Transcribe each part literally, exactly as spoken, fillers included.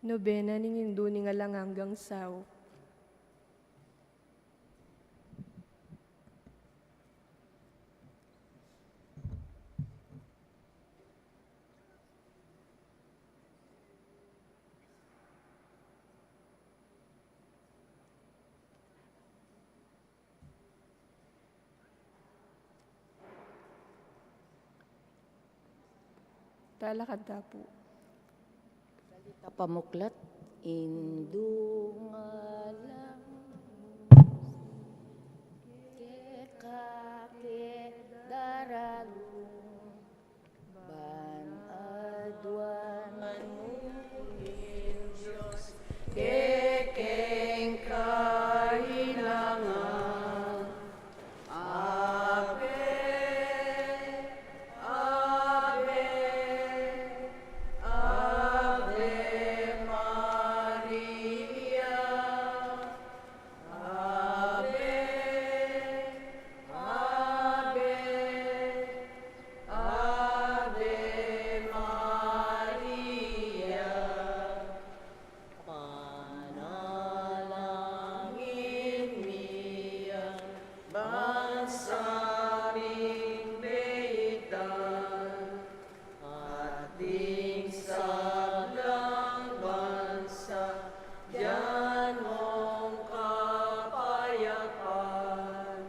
Nobena ning Indu ning Alang Anggang Saup. Talakad ta pu. Salita pamuklat. Indu, ngalang mu, keka ke daralu, ban aduan mu ing Dios kekeng kahilangan. Ave, Ave, Ave Maria. Ave, Ave, Ave Maria. Panalangin mi yan, ban sa ming beitan, at ding sablang bansa, dian mung kapayapan.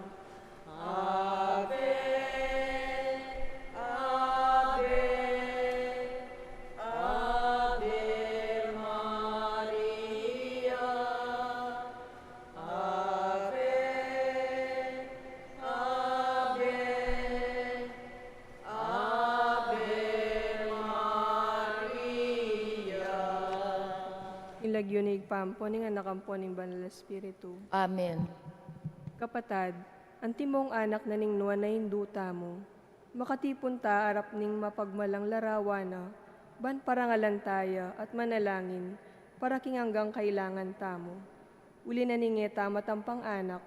Ave, Ave, Ave Maria. Ave, Ave, Ave Maria. Ing lagyu ning Ibpa, ampo ning Anak, ampo ning Banal a Espiritu. Amen. Kapatad, antimong anak na ning nuan a Indu tamu, makatipun ta arap ning mapagmalang larawan na, ban parangalan ta ya at manalangin para king anggang kailangan tamu. Uli na ning e ta matampang anak,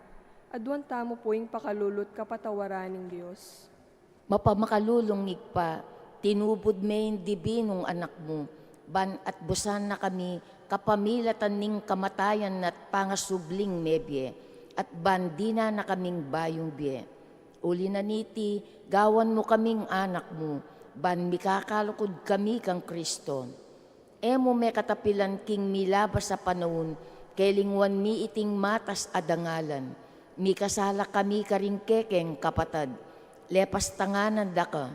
aduan tamu pu ing pakalulu at kapatawaran ning Dios. Mapamakalulung Ibpa, tinubud me ing dibinung Anak mu, ban atbusan na kami kapamilatan ning kamatayan na at pangasubling mebie, at ban dinan na kaming bayung bie. Uli na niti, gawan mu kaming anak mu, ban mikakalukud kami kang Kristo. E mu me katapilan king milabas a panaun, kelingwan mi iting matas a dangalan. Mikasala kami karing kekeng kapatad, lepas tanganan da ka.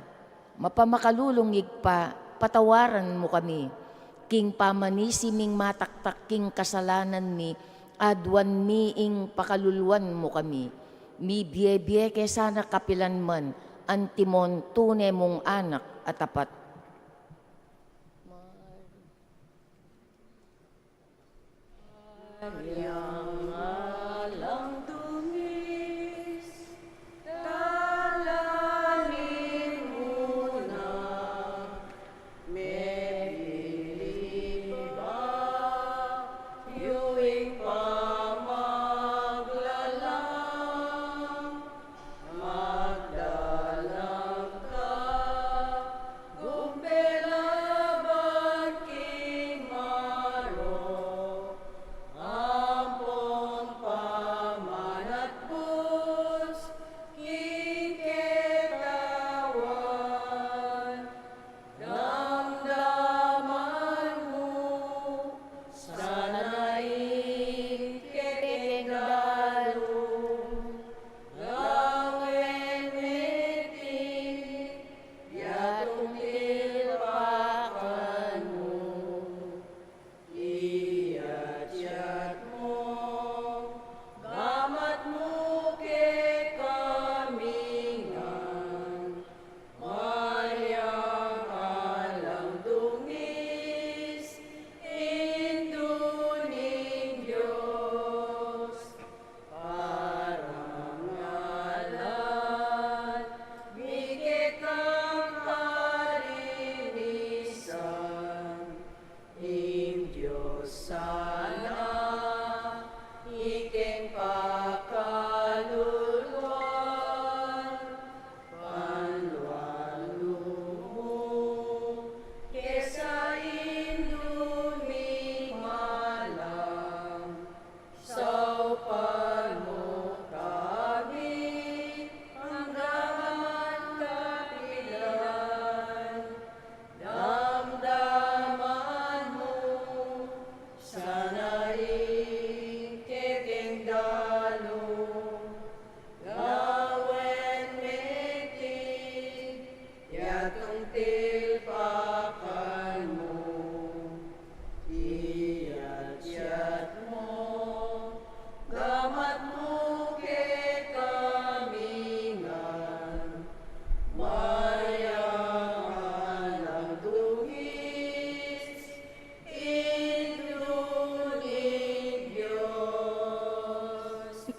Mapamakalulung Ibpa, patawaran mu kami. King pamanisi ming mataktak king kasalanan mi, aduan mi ing pakaluluan mu kami. Mibie-bie ke sana kapilan man, antimong tune mung anak a tapat. Mariang alang dungis, dalangin mu na, mebilib bayu ing pamaglalang, magdalang ka,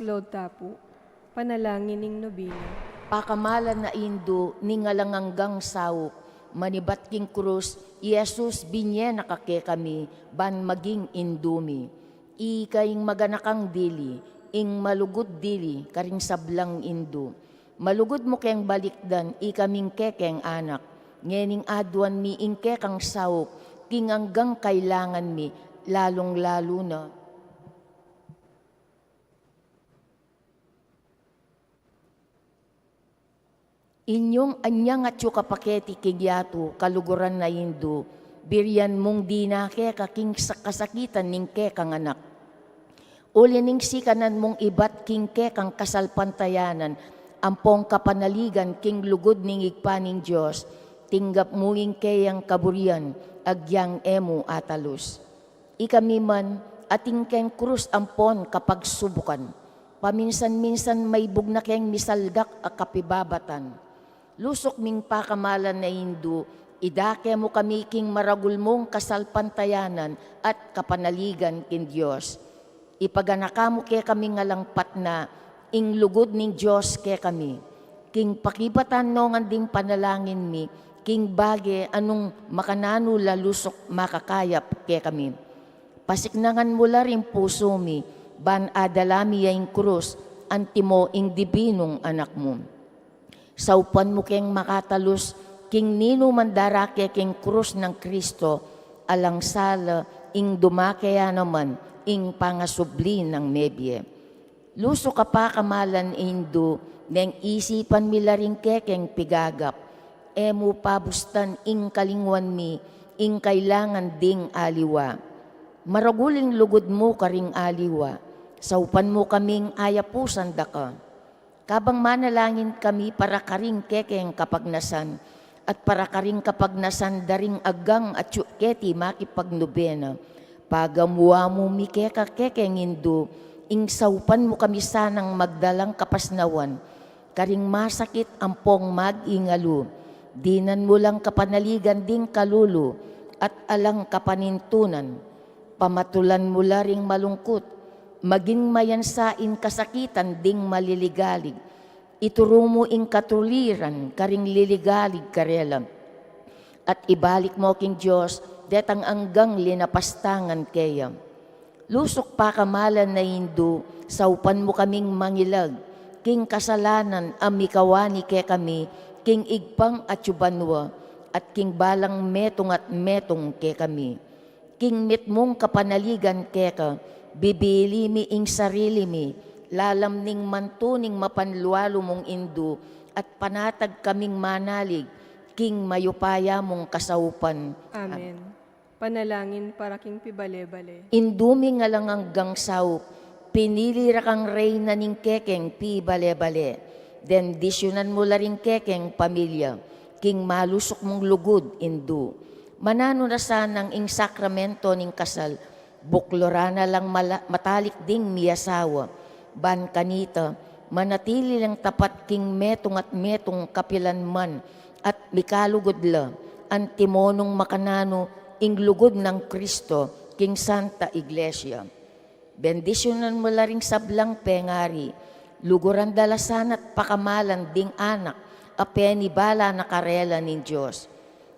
Lord Tapu, panalangin ning nobena. Pakamalan a Indu ning alang anggang saup, manibat king krus, i Jesus binie na ka kekami, ban maging Indu mi. Ika ing maganakang dili, ing malugud dili, karing sablang Indu. Malugud mu keng balikdan, ikaming kekeng anak. Ngening aduan mi ing kekang saup, king anggang kailangan mi, lalung-lalu na inyang anyang atyu ka pa keti king yatu, kaluguran a Indu, birian mung dina keka king sa-, kasakitan ning kekang anak. Uli ning sikanan mung ibat king kekang kasalpantayanan, ampong kapanaligan king lugud ning Ibpa ning Dios, tinggap mu ing keyang kaburian, agyang e mu atalus. Ikami man, atin keng krus ampon kapagsubukan, paminsan-minsan maibug na keng misaldak a kapibabatan. Lusuk ming pakamalan a Indu, idake mu kami king maragul mung kasalpantayanan at kapanaligan king Dios. Ipaganaka mu kekami ngan alang patna, ing lugud ning Dios kekami. King pakibatan no ngan ding panalangin mi, king bage a nung makananu la lusuk makakayap kekami. Pasiknangan mu la ring pusu mi, ban adala mi ya ing krus, antimo ing dibinung anak mu. Saupan mu keng makatalus, king ninu man darake king krus nang Kristo, alang sala, ing dumake ya naman, ing pangasubli nang mebie. Lusuk a pakamalan Indu, neng isipan mi la ring kekeng pigagap. E mu pabustan ing kalinguan mi, ing kailangan ding aliwa. Maragul ing lugud mu karing aliwa. Saupan mu kaming ayapusan da ka. Kabang manalangin kami para karing kekeng kapagnasan, at para karing kapagnasan da ring agang atyu keti makipagnobena, pagamuan mu mi keka kekeng Indu, ing saupan mu kami sanang magdalang kapasnawan, karing masakit ampong mag-ingalu, dinan mu lang kapanaligan ding kalulu, at alang kapanintunan. Pamatulan mu la ring malungkut, maging mayansa ing kasakitan ding maliligalig. Ituru mu ing katuliran karing liligalig karela. At ibalik mu king Dios, detang anggang linapastangan keya. Lusuk pakamalan a Indu, saupan mu kaming mangilag, king kasalanan a mikawani kekami, king Ibpang atyu banua, at king balang metung at metung kekami. King mitmung kapanaligan keka, bibili mi ing sarili mi, lalam ning mantuning mapanlualu mung Indu, at panatag kaming manalig, king mayupaya mung kasaupan. Amen. Panalangin para king pibale-bale. Indu ming alang anggang saup, pinili ra kang reyna ning kekeng pibale-bale. Bendisyunan mu la ring kekeng pamilya, king malusuk mung lugud, Indu. Mananu na sanang ing sakramento ning kasal, bukluran na lang mala-, matalik ding miasawa. Ban kanita, manatili lang tapat king metung at metung kapilan man, at mikalugud la, antimo nung makananu ing lugud nang Kristo king Santa Iglesia. Bendisyunan mu la ring sablang pengari, luguran da la sana't pakamalan ding anak a penibala na karela ning Dios.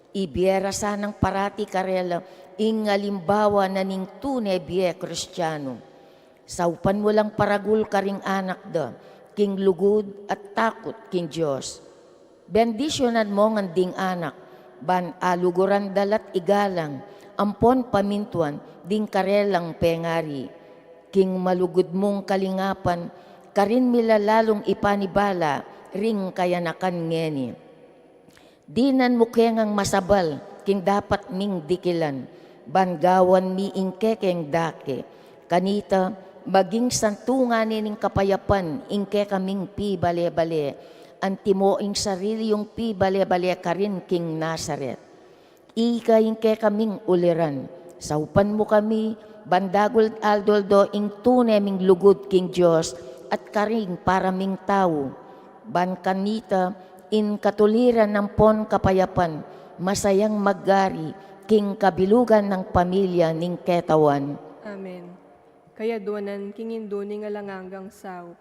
Ibie ra sanang parati karela ing alimbawa na ning tune bie Kristianu. Saupan mu lang paragul karing anak da, king lugud at takut king Dios. Bendisyunan mu ngan ding anak, ban aluguran da la't igalang, ampon pamintuan ding karelang pengari. King malugud mung kalingapan, karin mi la lalung ipanibala ring kayanakan ngeni. Dinan mu ke ngang masabal king dapat ming dikilan, ban gawan mi ing kekeng dake. Kanita, maging santungan ne ning kapayapan ing kekaming pibale-bale, antimo ing sarili yung pibale-bale karin king Nazaret. Ika ing kekaming uliran, saupan mu kami, ban dagul aldo-aldo ing tune ming lugud king Dios at karing para ming tau. Ban kanita, ing katuliran ampon kapayapan, masayang magari, king kabilugan nang pamilya ning ketawan. Amen. Kayadwanan king Indu ning Alang Anggang Saup,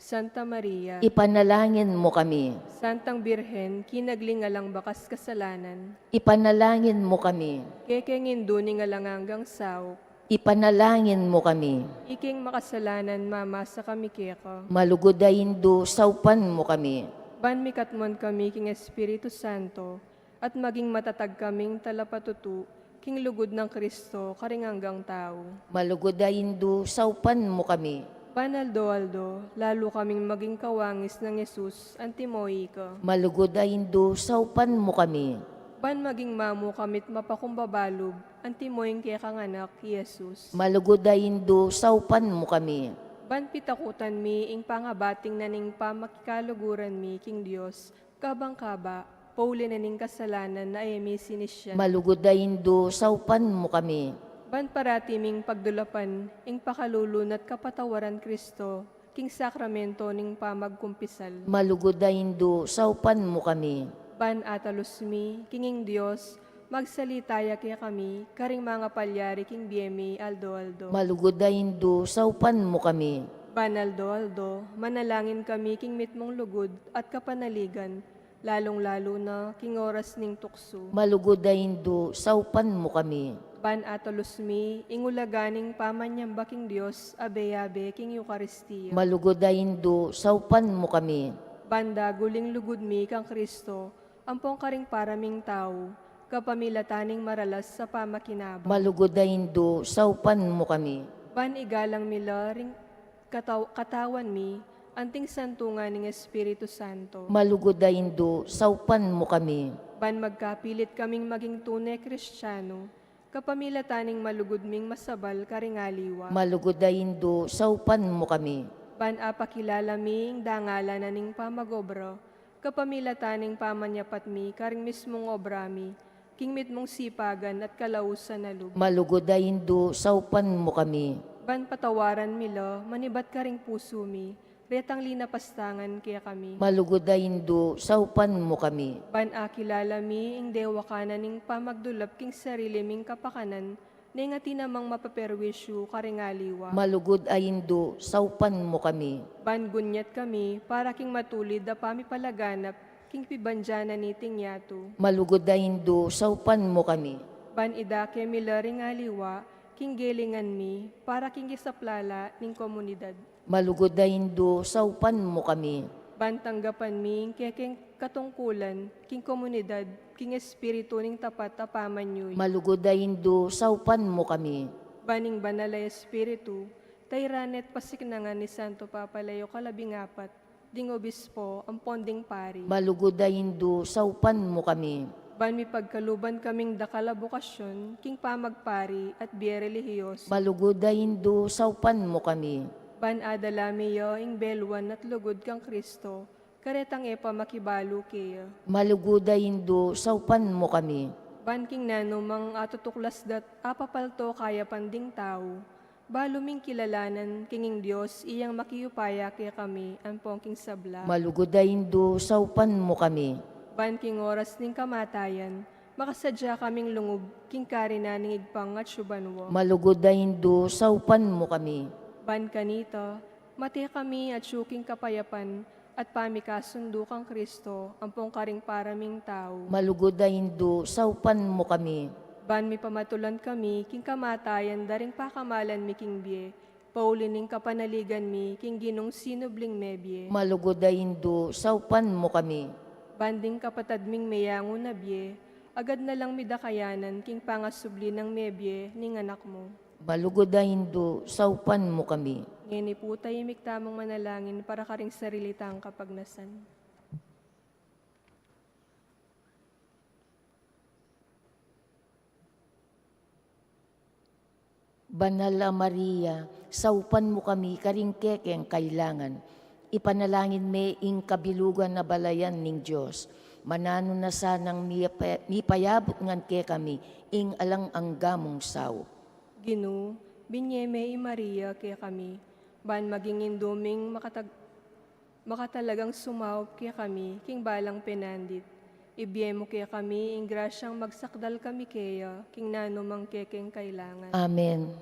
Santa Maria. Ipanalangin mu kami. Santang Birhen, kinagli ning alang bakas kasalanan. Ipanalangin mu kami. Kekeng Indu ning Alang Anggang Saup. Ipanalangin mu kami. Ikeng makasalanan, mamasa kami keka. Malugud a Indu, saupan mu kami. Ban mikatmuan kami king Espiritu Santo, at maging matatag kaming talapatutu king lugud nang Kristo karing anggang tau. Malugud a Indu, saupan mu kami. Ban aldo-aldo, lalu kaming maging kawangis nang Jesus, antimo ika. Malugud a Indu, saupan mu kami. Ban maging mamu kami't mapakumbaba lub, antimo ing kekang Anak, i Jesus. Malugud a Indu, saupan mu kami. Ban pitakutan mi ing pangabating na ning pamakikaluguran mi king Dios, kabang kaba, pauli na ning kasalanan a e mi sinisian. Malugud a Indu, saupan mu kami. Ban parati ming pagdulapan ing pakalulu na't kapatawaran Kristo, king sakramento ning pamagkumpisal. Malugud a Indu, saupan mu kami. Ban atalus mi, king ing Dios, magsalita ya kekami, karing mangapalyari king bie mi aldo-aldo. Malugud a Indu, saupan mu kami. Ban aldo-aldo, manalangin kami king mitmung lugud at kapanaligan, lalung-lalu na king oras ning tuksu. Malugud a Indu, saupan mu kami. Ban atalus mi, ing ulaga ning pamanyamba king Dios, abe-abe king Eukaristia. Malugud a Indu, saupan mu kami. Ban dagul ing lugud mi kang Kristo, ampong karing para ming tau, kapamilatan ning maralas a pamakinabang. Malugud a Indu, saupan mu kami. Ban igalang mi la ring kataw-, katawan mi, anting santungan ning Espiritu Santo. Malugud a Indu, saupan mu kami. Ban magkapilit kaming maging tune Kristiano, kapamilatan ning malugud ming masabal karing aliwa. Malugud a Indu, saupan mu kami. Ban apakilala mi ing dangalan na ning pamag-obra, kapamilatan ning pamanyapat mi karing mismung obra mi, king mitmung sipagan at kalausan a lub. Malugud a Indu, saupan mu kami. Ban patawaran mi la, manibat karing pusu mi, retang linapastangan kekami. Malugud a Indu, saupan mu kami. Ban akilala mi ing dewakan na ning pamagdulap king sarili ming kapakanan, neng atin namang mapaperwisyu karing aliwa. Malugud a Indu, saupan mu kami. Ban gunyat kami para king matulid a pamipalaganap king pibandian na niting yatu. Malugud a Indu, saupan mu kami. Ban idake mi la ring aliwa king gelingan mi para king kisaplala ning komunidad. Malugud a Indu, saupan mu kami. Ban tanggapan mi ing kekeng katungkulan king komunidad king espiritu ning tapat a pamanyuyu. Malugud a Indu, saupan mu kami. Ban ing Banal a Espiritu, tairan ne't pasiknangan ni Santo Papa Leo kalabing apat, ding obispo ampon ding pari. Malugud a Indu, saupan mu kami. Ban mipagkaluban kaming dakal a bokasyon king pamagpari at bie relihiyoso. Malugud a Indu, saupan mu kami. Ban adala mi ya ing beluan at lugud kang Kristo, karetang e pa makibalu keya. Malugud a Indu, saupan mu kami. Ban king nanumang atutuklas da't apapalto kayapan ding tau, balu ming kilalanan king ing Dios iyang makiupaya kekami ampong king sabla. Malugud a Indu, saupan mu kami. Ban king oras ning kamatayan, makasadya kaming lungub king karinan ning Ibpang atsu banua. Malugud a Indu, saupan mu kami. Ban kanita, mate kami atsu king kapayapan, at pamikasundu kang Kristo, ampong karing para ming tau. Malugud a Indu, saupan mu kami. Ban mipamatulan kami king kamatayan da ring pakamalan mi king bie, pauli ning kapanaligan mi king Ginung sinubling mebie. Malugud a Indu, saupan mu kami. Ban ding kapatad ming meyangu na bie, agad na lang mi da kayanan king pangasubli nang mebie ning Anak mu. Malugud a Indu, saupan mu kami. Ngeni pu, tahimik tamung manalangin para karing sarili tang kapagnasan. Banal a Maria, saupan mu kami karing kekeng kailangan. Ipanalangin me ing kabilugan a balayan ning Dios. Mananu na sanang mipa-, mipayabut ngan kekami ing alang angga mung saup. Ginu, binye me i Maria kekami, ban maging indu ming makatag-, makatalagang sumaup kekami king balang penandit. Ibie mu kekami ing grasyang magsakdal kami keya king nanumang kekeng kailangan. Amen.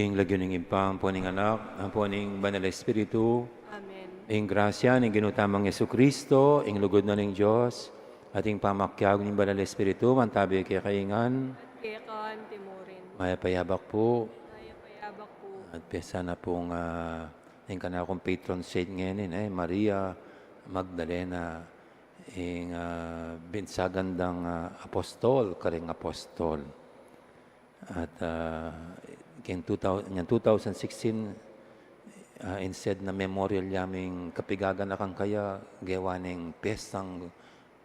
Ing lagyu ning Ibpa, ampo ning Anak, ampo ning Banal Espiritu. Amen. Ing grasya ning Ginu tamung Jesucristo, ing lugud na ning Dios, at ing pamakiabe ning Banal Espiritu, mantabi kekayu ngan. At keka antimurin. Mayap a abak pu. Mayap a abak pu. At pesta na pung, ah, ing kanakung patron saint ngeni, eh, Maria Magdalena, ing, ah, binsagan dang, ah, apostol, karing apostol. At, ah, keng two thousand, ngan two thousand sixteen, ah, instead na memorial ya ming kapigaganakan kaya, gewa neng pestang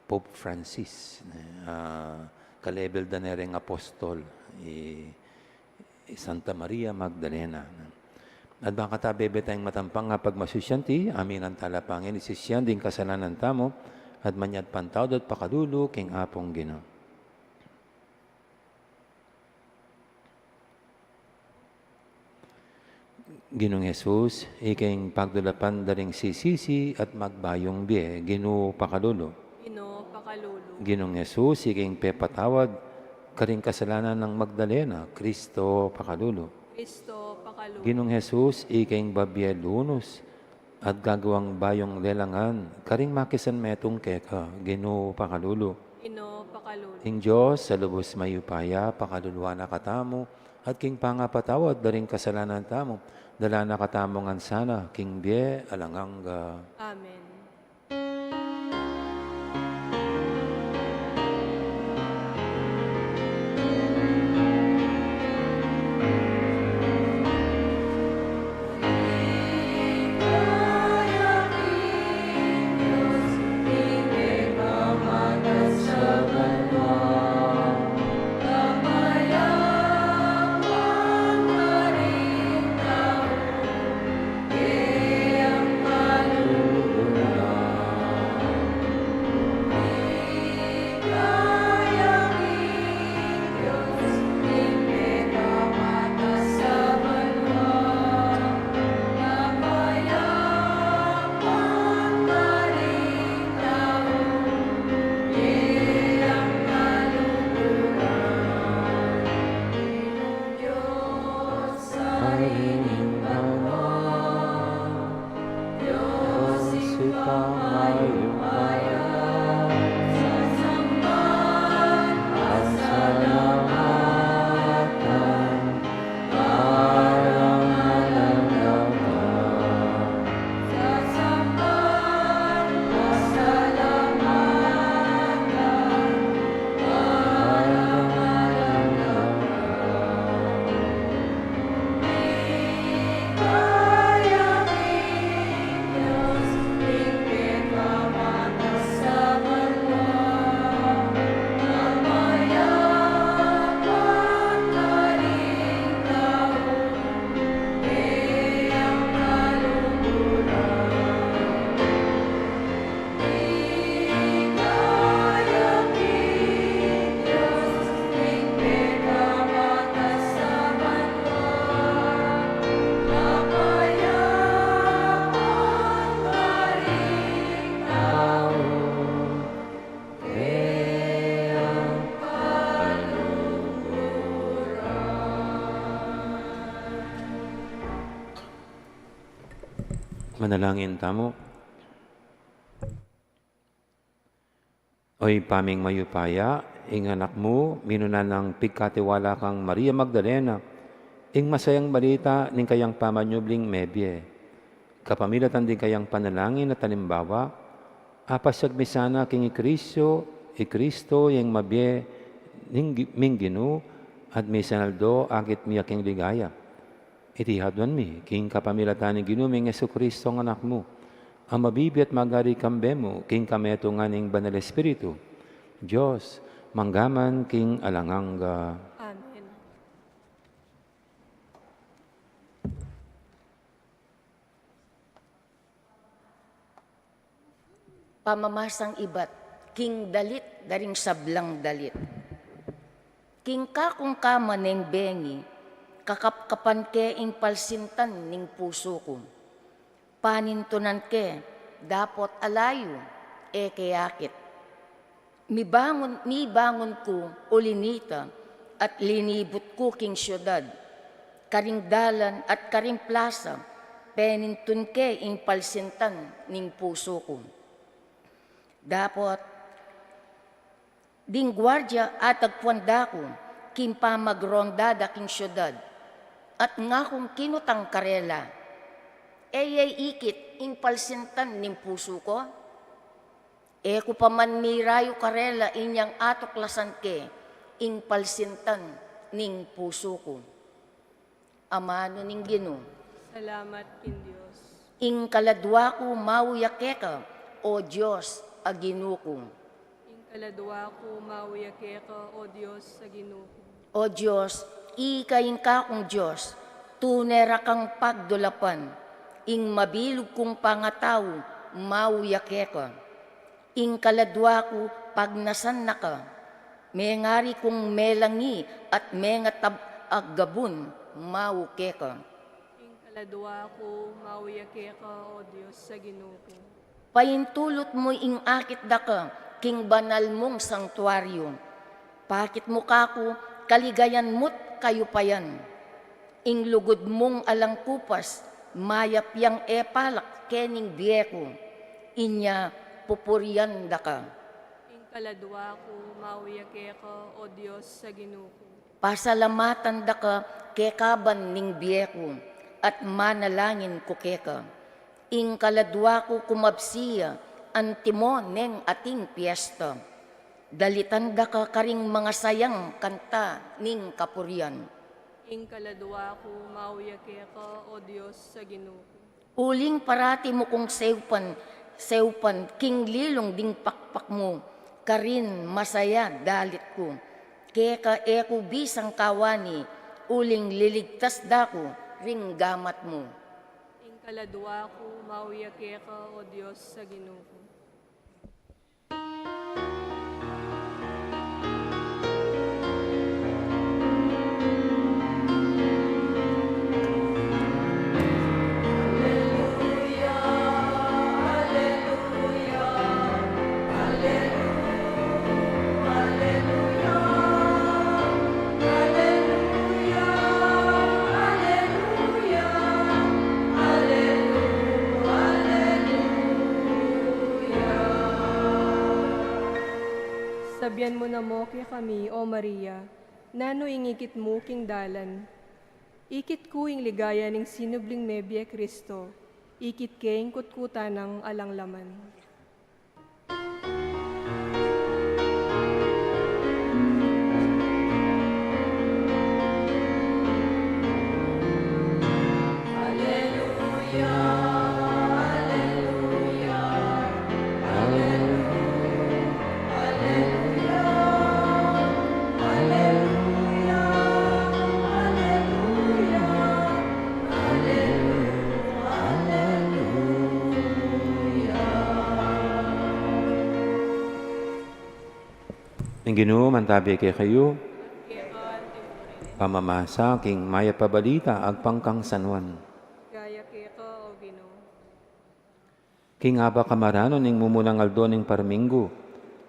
Pope Francis, ah, ka-level da ne reng apostol, i, i Santa Maria Magdalena. At bang kata bebe tayang matampang a pagmasusyan ti, aminan tala pa ngeni sisian ding kasalanan tamu, at manyawad patawad at pakalulu keng Apung Ginu. Ginung Jesus, ika ing pagdulapan da ring sisisi at magbayung bie, Ginu pakalulu. Ginu pakalulu. Ginung Jesus, ika ing pepatawad karing kasalanan nang Magdalena, Kristo pakalulu. Kristo pakalulu. Ginung Jesus, ika ing babie lunus at gagawang bayung lelangan karing makisanmetung keka, Ginu pakalulu. Ginu pakalulu. Ing Dios a lubus mayupaya pakaluluan na katamu, at king pangapatawad da ring kasalanan tamu, dala na katamu ngan sana king bie alang angga. Amen. Dios Ibpa mayupaya, pasalamatan, alang angga. Manalangin tamu. O Ibpa ming mayupaya, ing Anak mu, minuna nang pigkatiwala kang Maria Magdalena ing masayang balita ning kayang pamanyubling mebie. Kapamilatan ding kayang panalangin at alimbawa, apasiag mi sana king i Kristo, i Kristo yang mabie ning Gi-, ming Ginu, at misan aldo akit mi ya king ligaya. Iti haduan mi king kapamilatan ning Ginu ming Jesucristo a Anak mu, a mabibie at magari kambe mu king kametungan ning Banal Espiritu, Dios, mangga man king alang angga. Amen. Pamamasang ibat king dalit da ring sablang dalit. King kakung kama neng bengi, kakapkapan ke ing palsintan ning pusu ku. Panintunan ke, dapot alayu, e ke akit. Mibangun, mibangun ku uli nita, at linibut ku king siudad. karing dalan at karing plasa, penintun ke ing palsintan ning pusu ku. Dapot ding guardia atagpuan da ku king pamagronda da king siudad, at ngakung kinutang karela, "E ye ikit ing palsintan ning pusu ku?" E ku pa man mirayu karela inyang atuklasan ke ing palsintan ning pusu ku. Amanu ning Ginu. Salamat king Dios. Ing kaladua ku mauya keka, O Dios a Ginu ku. Ing kaladua ku mauya keka, O Dios a Ginu ku. O Dios, ika ing kakung Dios, tune ra kang pagdulapan, ing mabilug kung pangatau mauya keka. Ing kaladua ku pagnasan na ka, mengari kung melangi at mengatab a gabun mau keka. Ing kaladua ku mauya keka, O Dios a Ginu ku. Paintulut mu ing akit da ka king banal mung santuario. Pakit mu kaku kaligayan mu't kayupayan. Ing lugud mung alang kupas, mayap yang e palak kening bie ku. Inya pupurian da ka. Ing kaladua ku mauya keka, O Dios a Ginu ku. Pasalamatan da ka kekaban ning bie ku, at manalangin ku keka. Ing kaladua ku kumabsi ya antimo neng ating piesta. Dalitan da ka karing mangasayang kanta ning kapurian. Ing kaladua ku mauya keka, O Dios a Ginu ku. Uling parati mu kung seupan, seupan king lilung ding pakpak mu, karin masaya dalit ku. Keka e ku bisang kawani, uling liligtas da ku ring gamat mu. Ing kaladua ku mauya keka, O Dios a Ginu ku. Sabian mu na mo kekami, O Maria, nanu ing ikit mu king dalan. Ikit ku ing ligaya ning sinubling mebie Kristo, ikit ke ing kutkutan nang alang laman. Ing Ginu mantabi kekayu. Pamamasa king Mayap a Balita agpang kang San Juan. Ligaya keka, O Ginu. King apat a kamaranan ning mumunang aldo ning parminggu,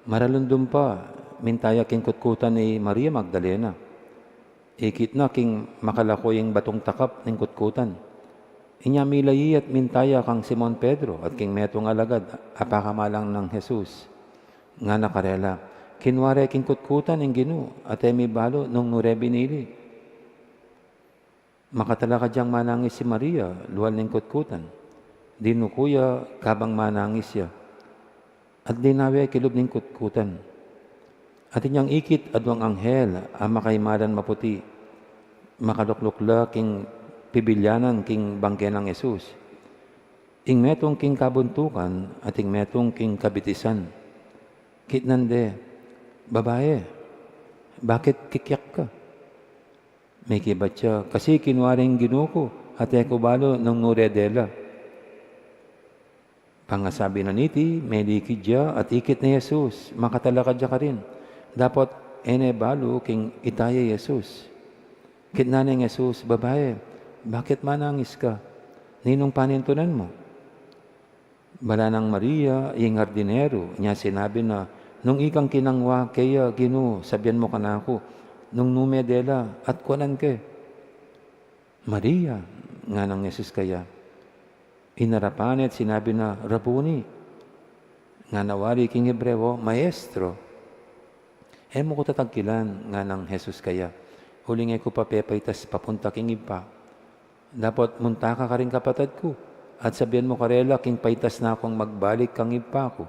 maralundum pa, minta ya king kutkutan i Maria Magdalena. Ikit na king makalako ing batung takap ning kutkutan. Inya mila ya at minta ya kang Simon Pedro at king metung a alagad a pakamalang nang Jesus. Ngana karela, "Kinua re king kutkutan ing Ginu, at e mi balu nung nu re binili." Makatalakad yang manangis i Maria lual ning kutkutan. Dinuku ya kabang manangis ya, at dinawe kilub ning kutkutan. At inyang ikit aduang anghel a makaimalan maputi, makalukluk la king pibilyanan king bangke nang Jesus. Ing metung king kabuntukan at ing metung king kabitisan. Kitnan de, "Babae, bakit kikyak ka?" Mekibat ya, "Kasi kinua re ing Ginu ku, at e ku balu nung nu re dela." Pangasabi na niti, melikid ya at ikit ne i Jesus, makatalakad ya karin. Dapot e ne balu king ita ya i Jesus. Kitnan neng Jesus, "Babae, bakit manangis ka? Ninung panintunan mu?" Bala nang Maria, ing hardinero, inya sinabi na, "Nung ikang kinangwa keya, Ginu, sabian mu kanaku nung nu me dela at kuanan ke." "Maria," nganang Jesus keya. Inarapan ne at sinabi na, "Rabuni," ngana wari king Hebreo, "Maestro." "E mu ku tatangkilan," nganang Jesus keya, "uling e ku pa pepaitas papunta king Ibpa. Dapot munta ka karing kapatad ku at sabian mu karela king paitas na kung magbalik kang Ibpa ku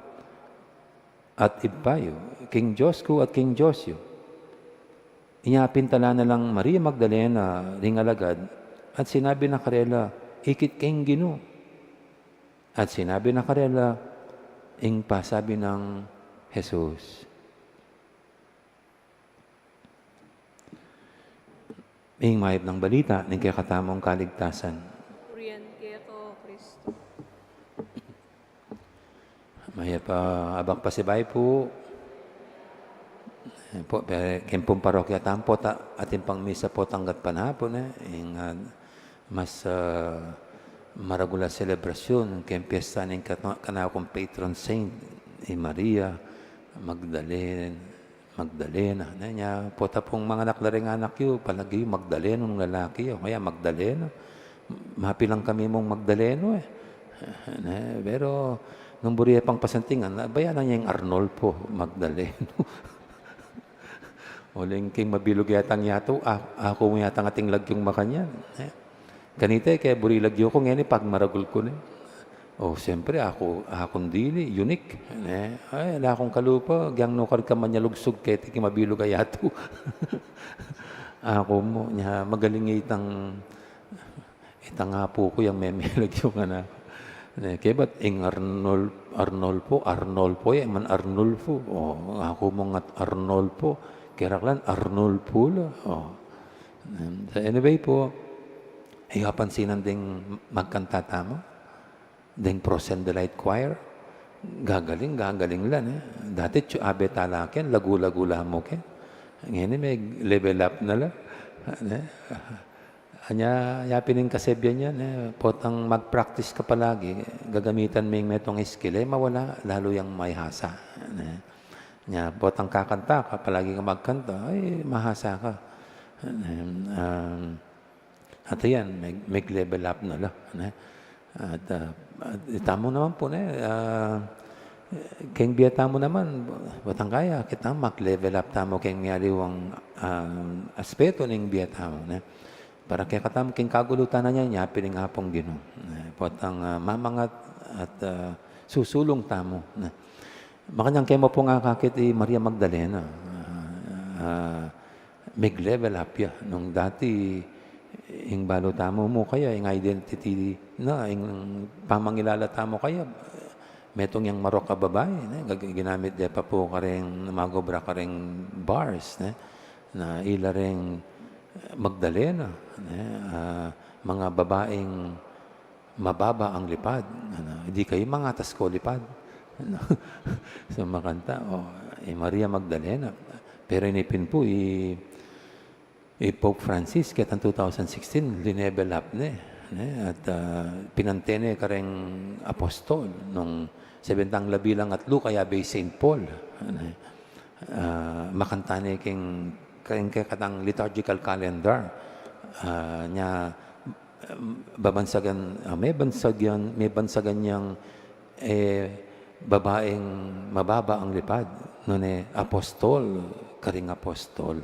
at Ibpa yu, king Dios ku at king Dios yu." Inya pintalan na lang Maria Magdalena ring alagad at sinabi na karela, "Ikit ke ing Ginu." At sinabi na karela ing pasabi nang Jesus. Ing mayap nang balita ning kekatamung kaligtasan. Purian keka, O Kristo. Mayap a abak pasibayu pu. Ayan pu, pe-, king pung parokya tamu pu, ta-, atin pang misa pu tanggat panapu, ne? Ing, ah, mas, ah, maragul a selebrasyun king piyesta ning kata-, kanakung patron saint, i Maria Magdalene. Magdalena, ne, nya, pota pung manganak la ring anak yu, palagi yu Magdaleno nung lalaki, o kaya Magdalena. Mapilan kami mung Magdaleno, e. Ne, pero nung buri ye pang pasantingan, abayanan ye ing Arnolfo Magdaleno. Uling king mabilug yatang yatu, a-, aku mu yatang ating lagyung makanyan, ne. Kanita, e, kaya buri lagyu ku, ngeni pagmaragul ku ne. O, siyempre, aku, akung dili, unique, ne? Ay, ala kung kalupa, gyang nukad ka manyalugsug keti king mabilug a yatu. Aku mu, nya, magaling itang, itang apu ku yang meme lagyu ngana. Ne, kaya bat ing Arnol-, Arnolfo, Arnolfo, e man Arnulfo. O, aku mu ngat Arnolfo, keraklan Arnulfo la. O. Em, so anyway pu, e yu apansinan ding magkanta tamu, ding Frozen Delight Choir, gagaling, gagaling la, ne? Dati, tsu-, abe tala ken, lagu-lagu la mu ken. Ngeni me-level up na la, ne? Anya, ya pin ing kasebian ya, ne? Potang mag-practice ka palagi, gagamitan me ing metung skill, e mawala, lalu yang mahasa, ne? Nya, potang kakanta ka, palagi ka magkanta, ay, mahasa ka. Em, um, at yan, meg-, meg-level up na la, ne? At, ah, at itamu naman pu, ne, ah, keng bie tamu naman, potang kaya, kita mag-level up tamu keng mialiwang, ah, aspeto ning bie tamu, ne? Para kekatamu king kagulutan na yan, yapin ning Apung Ginu, ne? Potang, ah, mamangat at, ah, susulung tamu, ne? Makanyan ke mu pung akakit i Maria Magdalena. Ah, ah, meg-level up ya. Nung dati, ing balu tamu mu kaya, ing identity na, ing pamangilala tamu kaya, metung yang marok a babai, ne? Gag-, ginamit de pa pu kareng, magobra kareng bars, ne? Na ila reng Magdalena, ne? Ah, mga babaeng mababa ang lipad. Ano, hindi kayo mangatas ko lipad. Ano, so, makanta, o, i Maria Magdalena. Pero ini pin pu, i, i Pope Francis, ketang two thousand sixteen, linevel up ne, ne? At, ah, pinante ne kareng apostol, nung sebentang labi lang at lu, kaya be i Saint Paul. Ano, ah, makanta ne keng, keng kekatang liturgical calendar. Ah, nya, em, babansagan, ah, mebansagan, mebansagan yang, e, babaeng mababa ang lipad, nune apostol karing apostol.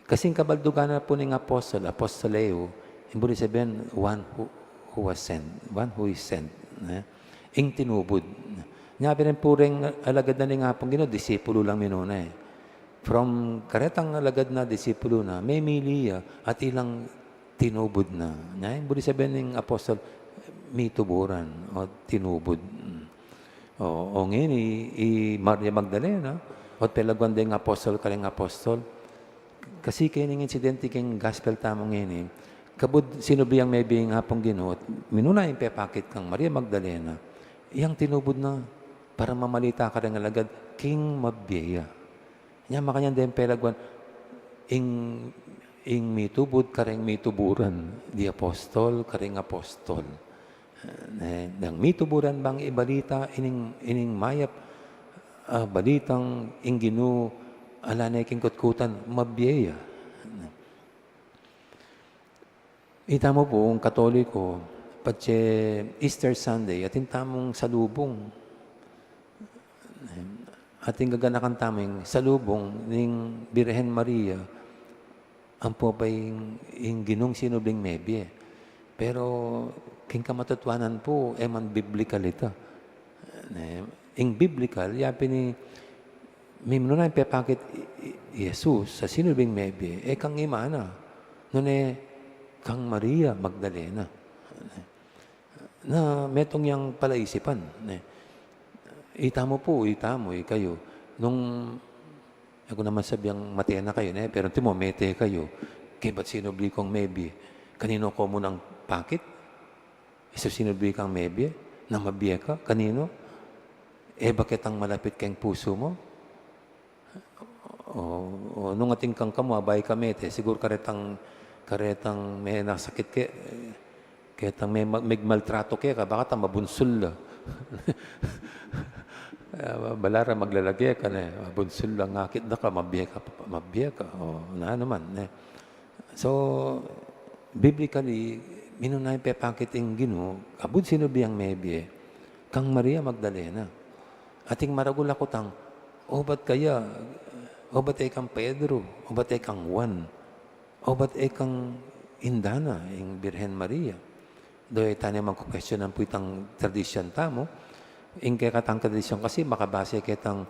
Kasi ing kabaldugan na pu ning apostol, apostoleo, ing buri sabian, one who, who was sent, one who is sent, ne? Ing tinubud. Nya pin pu reng alagad na ning Apung Ginu, disipulu lang minuna, e. From karetang alagad na, disipulu na, memili ya, at ilang tinubud na. Nya, ing buri sabian ning apostol, mituburan o tinubud. O, o ngeni, i Maria Magdalena, ot pelagwan deng apostol karing apostol. Kasi keni ing insidente keng gospel tamu ngeni, kabud sinubli yang mebie ing Apung Ginu, ot minuna yang pepakit kang Maria Magdalena, yang tinubud na para mamalita kareng alagad king mabie ya. Nya makanyan deng pelagwan, ing, ing mitubud kareng mituburan, di apostol kareng apostol. Ne, deng mituburan bang ibalita, ining, ining mayap a balitang ing Ginu ala ne king kutkutan, mabie ya. Ne. Itamu pu, ing Katoliko, patse Easter Sunday, atin tamung salubung. Atin gaganakan tamu ing salubung ning Birhen Maria, ampo pa ing, ing Ginung sinubling mebie. Pero, king kamatutuanan pu, e man biblikal ita. Ne, ing biblikal, ya pin i, minuna ing pepakit i, i, i Jesus, a sinubling mebie, e kang ima na. Nune, kang Maria Magdalena. Na metung yang palaisipan, ne. Itamu pu, itamu, ikayu. Nung, e ku naman sabiang mate na kayu, ne, pero antimo mete kayu, kaybat sinubli kung mebie. Kaninu ko munang pakit? Isu sinubli kang mebie, na mabie ka, kaninu? E ba ketang malapit keng pusu mu? O, o, nung atin kang kamu, a bayu ka mete, siguru karetang, karetang me nasakit ke, ketang me ma-, megmaltrato keka, baka ta mabunsul la. Ah, balamu maglalage ka ne, mabunsul la, ngakit da ka, mabie ka, mabie ka, o, na naman, ne. So, biblically, minuna ing pepakit ing Ginu, kabud sinubli yang mebie, kang Maria Magdalena. Atin maragul a kutang, obat kaya, obat e kang Pedro, obat e kang Juan, obat e kang indana, ing Birhen Maria. Do e tane mangkukwestiyonan pu itang tradisyon tamu. Ing kekatang tradisyon kasi makabase ketang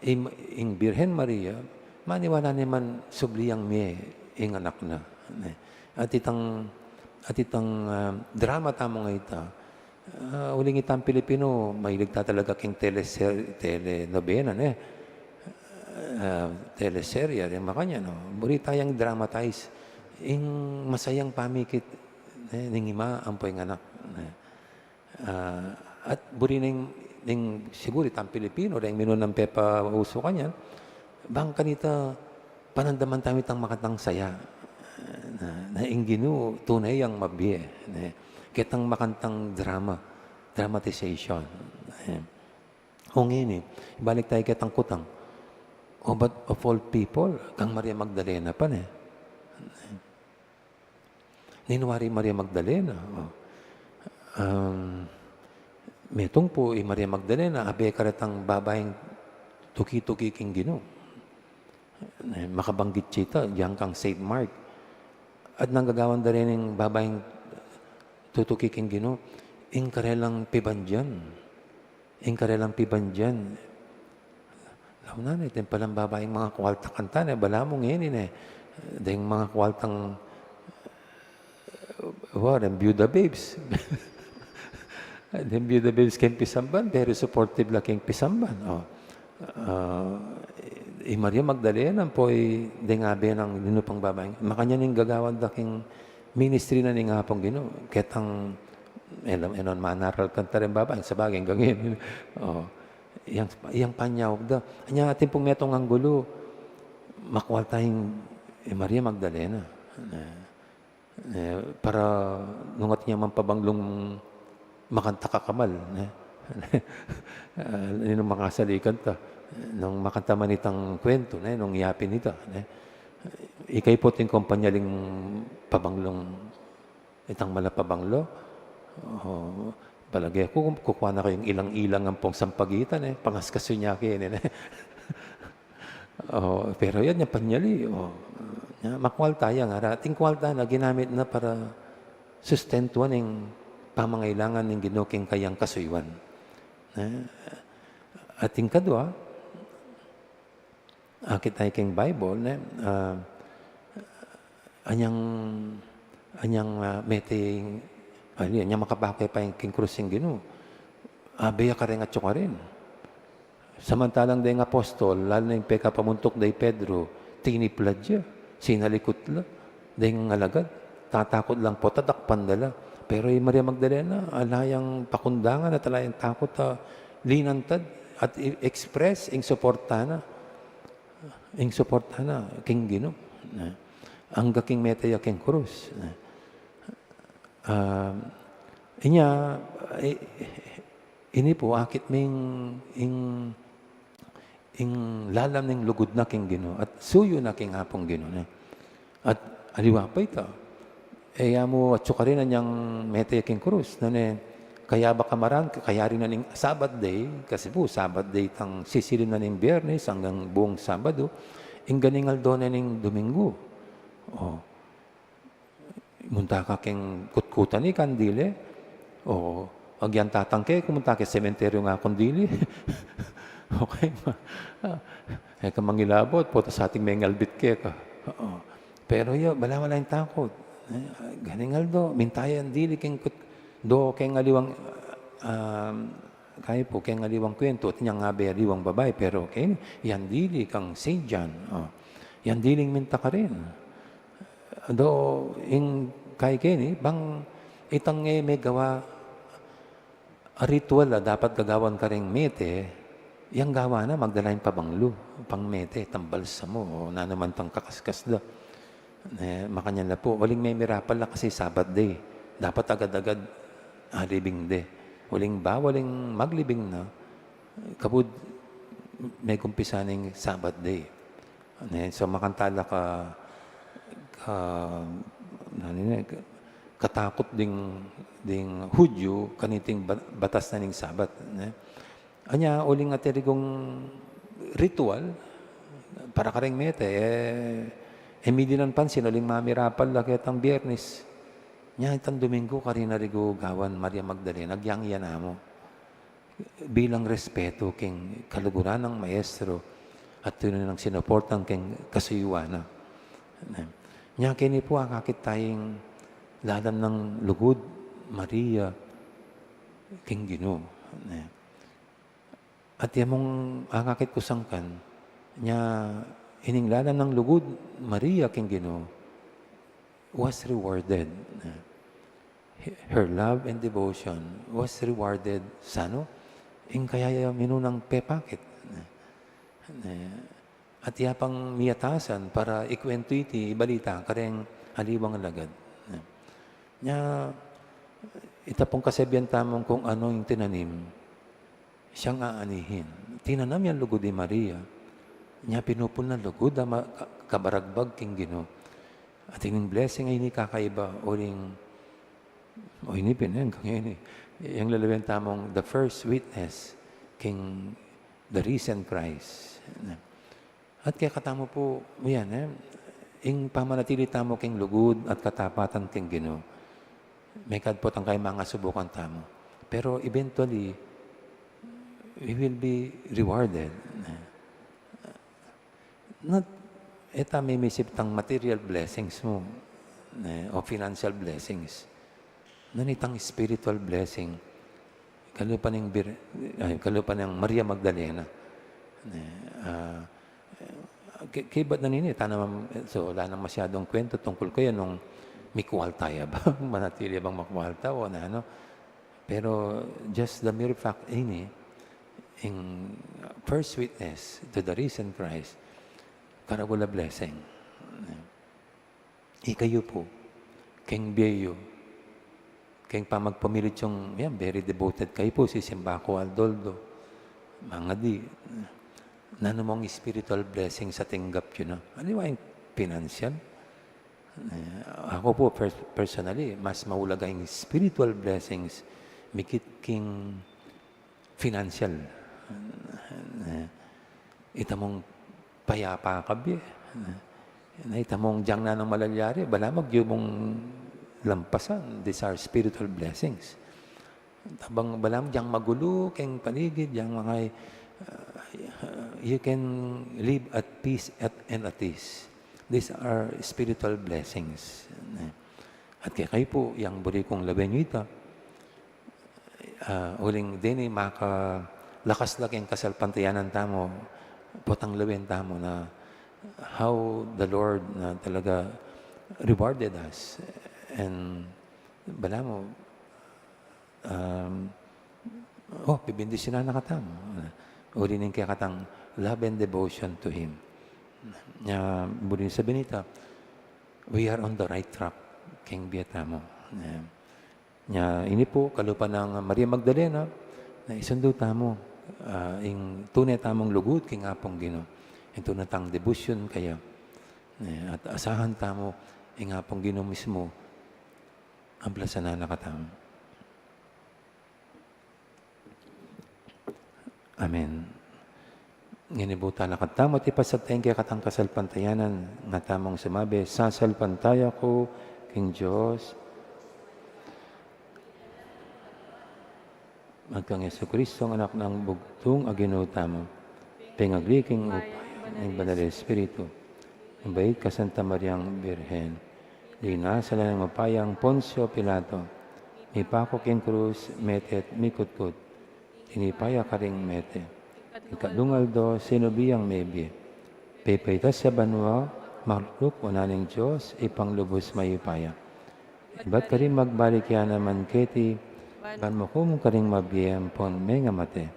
ing, ing Birhen Maria, maniwala ne man subli yang mie ing anak na. Ne. At itang, at itang, ah, drama tamu ngeni ita, ah, uling itang Pilipino, mahilig ta talaga king teleser-, telenovela, ne. Ah, teleserye, ring makanyan, no. Buri tayang dramatize. Ing masayang pamikit, ne, ning ima ampo ing anak, ne. Ah, at buri ning, ning siguru itang Pilipino, deng minunang pepausu kanyan, bang kanita panandaman tamu itang makantang saya. Na, na ing Ginu, tune yang mabie, ne. Ketang makantang drama, dramatization. Ne. O ngeni, ibalik tamu ketang kutang. O, but of all people, kang Maria Magdalena pa, ne. Ninu wari Maria Magdalena? O. Um, metung pu i Maria Magdalena, abe karetang babaing tuki-tuki king Ginu. Ne, makabanggit ya ita, dinan kang Saint Mark. At nanu gagawan da reng babaing tutuki king Ginu, ing karelang pibandian. Ing karelang pibandian. Lawan na, ne, deng palang babaing makakwalta kanita, ne, balamu ngeni, ne, deng makakwaltang, wa, deng byuda babes. Deng byuda babes keng pisamban, very supportive la keng pisamban. O. Ah, i Maria Magdalena, ampo i deng abe nang ninu pang babaing. Makanyan ing gagawan da king ministry na ning Apung Ginu. Ketang, e la, e la manaral kanita reng babaing, sabagay, anggang ngeni. O. Yang, yang panyawag da. Anya atin pung metung anggulu, makwalta ing, i Maria Magdalena. Ne, ne, para nung atin yang mapabanglung makanta kakamal, ne. Ah, nung makasalikan ta, nung makanta man itang kwentu, ne, nung yapin ita, ne. Ikayu pu ing kumpanya ling pabanglung itang malapabanglo. O, palage ku, kukua na kayung ilang-ilang ampong sampagitan, e. Pangaskasun ya keni, e. O, pero yan, yang panyali, o. Ya, makwalta ya, ngara. Atin kwalta na, ginamit na para sustentuan ing pamangailangan ning Ginu king kayang kasuyuan. E, atin kadua, akit tamu king Bible, ne, ah, anyang, anyang, ah, mete, ali, anyang makapaku pa king krus ing Ginu. Abe ya kareng atyu karin. Samantalang deng apostol, lalu na ing pekapamuntuk da i Pedro, tiniplad ya, sinalikut la. Deng alagad, tatakut lang pu, tatakpan da la. Pero i Maria Magdalena, ala yang pakundangan at ala yang takut, a, linantad at i-express ing suporta na. Ing suporta na king Ginu. Na, angga king mete ya king krus. Na, ah, inya, i-, ini pu, akit ming, ing, ing lalam ning lugud na king Ginu, at suyu na king Apung Ginu, ne. At aliwa pa ita, E ya mu atsu karin anyang mete king krus, nune, kaya baka maran, kaya rin na ning Sabbath day, kasi pu, Sabbath day itang sisilim na ning Biyernes anggang buung Sabado, ing ganing aldo na ning Domingo. O, munta ka king kutkutan, e ka dili. O, agyan tatang ke, kumunta ke sementeryo nga kung dili. Okay, ma-, e ka mangilabot, putas ating mengalbit keka. Oo. Pero ya, balamu la ing takut. E, ganing aldo, minta yang dili king kut-, do king aliwang, um, kayu pu, king aliwang kwentu, at inyang abe aliwang babai, pero king, yang dili kang Saint John, o, yang diling minta karin. Do, ing kayu keni, bang itang e megawa, a ritual a dapat gagawan karing mete, yang gawa na, magdala ing pabanglu, pang mete, itang balsamo, o nanu man itang kakaskas da. Ne, makanyan la pu, uling memirapal la kasi Sabbath day. Dapat agad-agad, a, libing de. Uling ba, uling maglibing na, kabud, megumpisa ning Sabbath day. Ne, so, makanta la ka, ka, nanu ne, ka-, katakut ding, ding Hudyu, kaniting ba-, batas na ning Sabbath, ne. Anya, uling atin rigong ritual, para karing mete, e, e mili nang pansin, uling mamirapal la ketang Biyernes. Nya, itang Domingo, karin na rigu gawan Maria Magdalena, agyang iya namu. Bilang respeto king kaluguran nang maestro at tinu nang sinuportan king kasuyuan na. Nya keni pu akakit taya ing lalam nang lugud, Maria, king Ginu. At ya mung akakit ku sangkan, nya ining lalam nang lugud, Maria, king Ginu, was rewarded. Her love and devotion was rewarded sa, no? Ing kaya ya minunang pepakit. At ya pang miyatasan para ikwentu iti, ibalita kareng aliwang lagad. Nya, ita pung kasabian tamung kung anu ing tinanim, siyang aanihin. Tinanam yang lugud i Maria. Nya pinupul nang lugud a ma-, ka-, kabaragbag king Ginu. At ining blessing a ini kakaiba, uling, o ini pin, e, hanggang ini. Yang lalawen tamung the first witness king the risen Christ. At kekatamu pu, yan, e, ing pamanatili tamu king lugud at katapatan king Ginu. Mekad pu tang kaya mangasubukan tamu. Pero eventually, we will be rewarded. Not, e ta mimisip tang material blessings mu, e, o financial blessings. Nanu itang spiritual blessing. Kalupa ning Bir-, ay, kalupa nang Maria Magdalena. E, a, ke-, kaybat na nini, tana mam-, so, ala nang masyadung kwento tungkul kaya nung mikwalta ya ba, manatili bang makwalta o nanu. Pero just the mere fact ini, ing first witness to the risen Christ, karagul a blessing. Ikayu pu, keng bie yu, keng pamagpamilit yung, yan, very devoted kayu pu, sisimba ku aldo-aldo. Mangadi, nanu mung spiritual blessings a tinggap yu na? Aliwa ing financial. E, aku pu, pers-, personally, mas maulaga ing spiritual blessings, mikit king financial. E, ita mung payapa ka bie. E, na ita mung dyang nanung malalyari, balamu agyu mung lampasan, these are spiritual blessings. Tabang balamu dyang magulu keng paligid, dyang mangay, uh, you can live at peace at, and at ease. These are spiritual blessings. E, at kekayu pu, yang buri kung lawen yu ita, a, uling deni makalakas la king kasalpantayanan tamu, potang lawen tamu na how the Lord na talaga rewarded us. And balamu, um, o, bibendisyonan na katamu. Uli ning kekatang love and devotion to Him. Nya, buri sabyan ita, we are on the right track keng bie tamu. Nya, Nya, ini pu, kalupa nang Maria Magdalena, na isundu tamu, a, ing tune tamung lugud king Apung Ginu. Ing tune tang debosyon kaya. E, at asahan tamu, ing Apung Ginu mismu, Amplasan na na katamu. Amen. Ngeni bu tala katamu, ipasag taya ing kekatang kasalpantayanan, nga tamung sumabi, sasalpantaya ku king Dios at kang Jesucristo, anak nang bugtung a Ginu tamu, pengagli king upaya ning Banal a Espiritu, mibait kang Santa Mariang Birhen, linasa la ning upayang Poncio Pilato, mipaku king krus, mete at mikutkut, tinipa ya karing mete, king katlung aldo sinubli yang mebie, pepaitas ya banua, makaluluk wanan ning Dios, Ibpang lubus mayupaya. Ibat karin magbalik ya naman keti, ban mukum karing mabie ampon mengamate.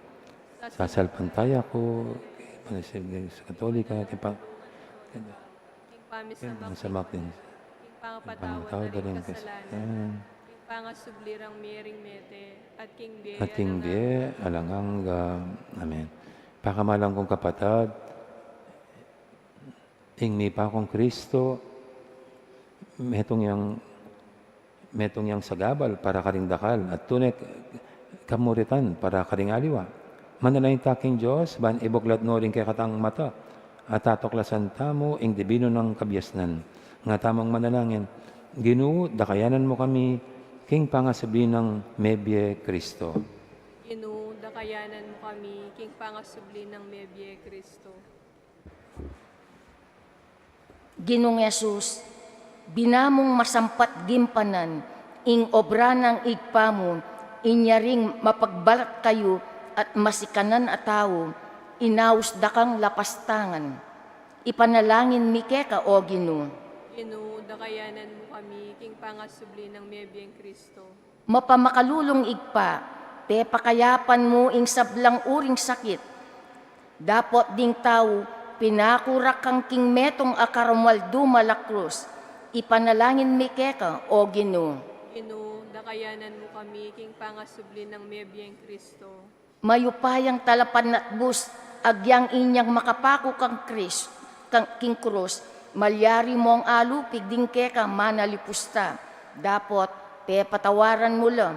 Sasalpantaya ku king Banal a Iglesia Katolika, king pa-, king pamisamak, king pangapatawad da ring kasalanan, king pangasubli rang mie ring mete, at king bie alang angga. Amen. Pakamalan kung kapatad, ing mipa kung Kristo, metung yang, metung yang sagabal para karing dakal, at tune kamuritan para karing aliwa. Manalangin ta king Dios, ban ibuklat no ring kekatang mata, at atuklasan tamu ing dibinu nang kabiasnan. Nga tamung manalangin, Ginu, dakayanan mu kami king pangasubli nang mebie Kristo. Ginu, dakayanan mu kami king pangasubli nang mebie Kristo. Ginung Jesus, bina mung masampat gimpanan ing obra nang Ibpa mu, inya ring mapagbalat kayu at masikanan a tau, inaus da kang lapastangan. Ipanalangin mi keka, O Ginu. Ginu, dakayanan mu kami king pangasubli nang mebieng Kristo. Mapamakalulung Ibpa, pepakayapan mu ing sablang uring sakit. Dapot ding tau, pinaku ra kang king metung a karumaldumal a krus. Ipanalangin mi keka, O Ginu. Ginu, dakayanan mu kami king pangasubli nang mebieng Kristo. Mayupayang talapanatbus, agyang inyang makapaku kang Kris-, kang, king krus, malyari mung alupig ding keka manalipusta. Dapot, pepatawaran mu la,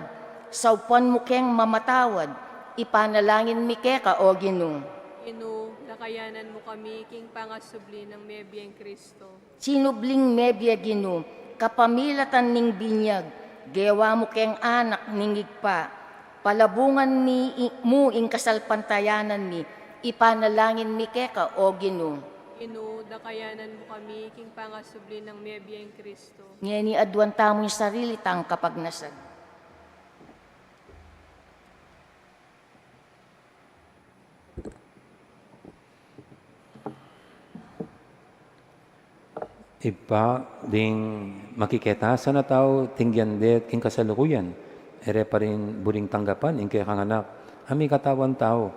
saupan mu keng mamatawad, ipanalangin mi keka, O Ginu. Ginu, dakayanan mu kami king pangasubli nang mebieng Kristo. Sinubling mebie Ginu, kapamilatan ning binyag, gewa mu keng anak ning Ibpa. Palabungan mi i-, mu ing kasalpantayanan mi, ipanalangin mi keka, O Ginu. Ginu, dakayanan mu kami king pangasubli nang mebieng Kristo. Ngeni aduan tamu ing sarili tang kapagnasan. Ibpa, ding makiketasan a tau, tinggian de king kasalukuyan, e re pa rin buring tanggapan ing kekang Anak, a mikatawan tau,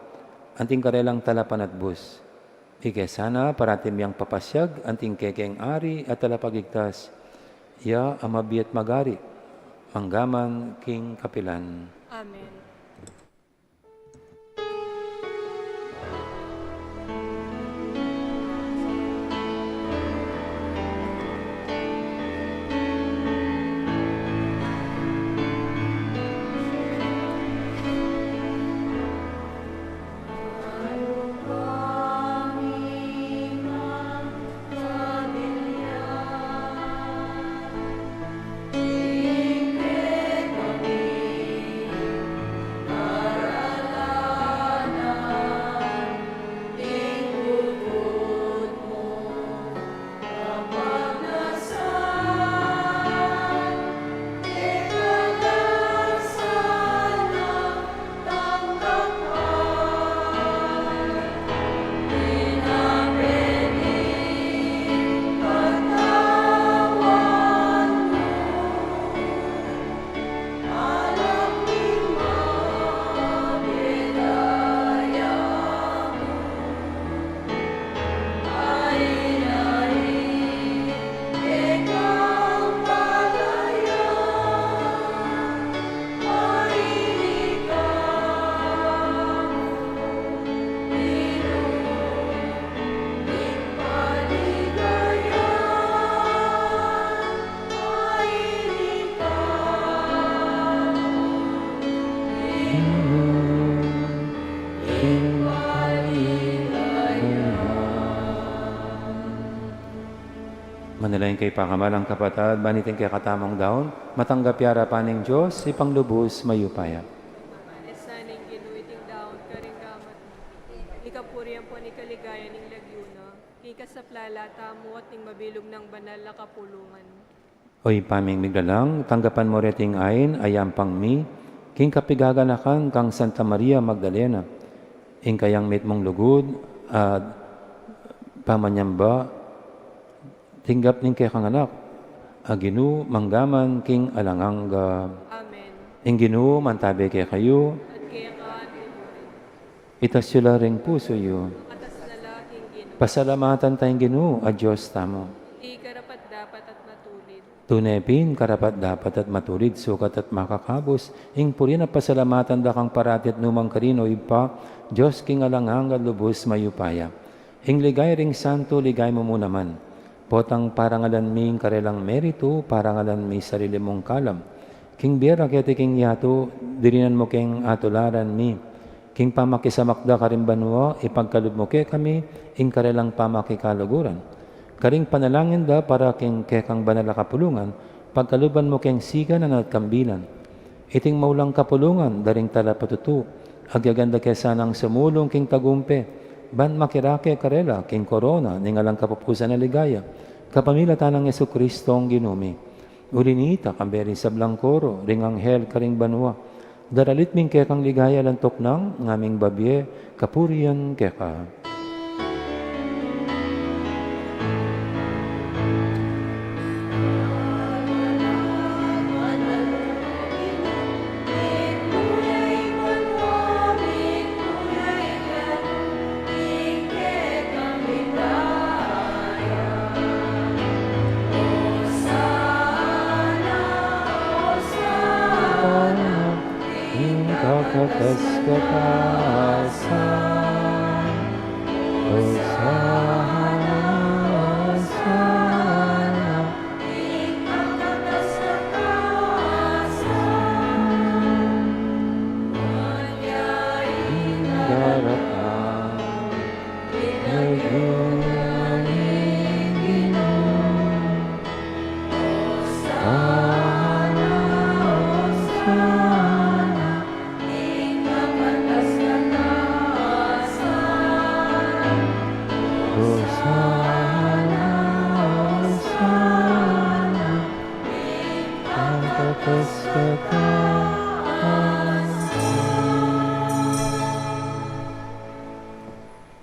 anting karelang talapanatbus. Ike sana parati miyang papasiag anting kekeng Ari at Talapagligtas, iya a mabie at magari, mangga man king kapilan. Amen. Lain kay pakamalan kapatad, ban iting kekatamung daun, matanggap ya arapan ning Dios, Ibpang lubus mayupaya. Esa ning Ginu iting daun karing gamat mi. Ikapuri ampon ikaligayan ning lagyu na, king kasaplalan tamu at ning mabilug nang banal a kapulungan. O Ibpa ming miglalang, tanggapan mu reting ain a yampang mi, king kapigaganakan kang Santa Maria Magdalena, ing kayang mitmung lugud at pamanyamba, tinggap ning kekang anak a Ginu, mangga man king alang angga. Amen. Ing Ginu mantabe kekayu. At keka mu rin. Itas yu la ring pusu yu. Atas na la king Ginu. Pasalamatan taya ing Ginu a Dios tamu. Di karapat-dapat at matulid. Tune pin karapat-dapat at matulid, sukat at makakabus, ing purian at pasalamatan da kang parati at nukarin man, O Ibpa, Dios king alang angga at lubus mayupaya. Ing ligaya ring santu, ligaya mu mu naman. Potang parangalan mi ing karelang meritu, parangalan mi sarili mung kalam. King bie ra keti king yatu, dirinan mu keng atularan mi. King pamakisamak da karing banua, ipagkalub mu kekami ing karelang pamakikaluguran. Karing panalangin da para king kekang banal a kapulungan, pagkaluban mu keng siganan at kambilan. Iting maulang kapulungan da ring talapatutu, agyagan da ke sanang sumulung king tagumpe, ban makirake karela king korona ning alang kapupusan a ligaya, kapamilatan nang Jesucristong Ginu mi. Uli nita, kambe ring sablang koro ring anghel karing banua, daralit mi ing kekang ligaya alang tuknang, ngaming babie kapurian keka. Ing kakatas-katasan. Hosana, Hosana. Ing darapan.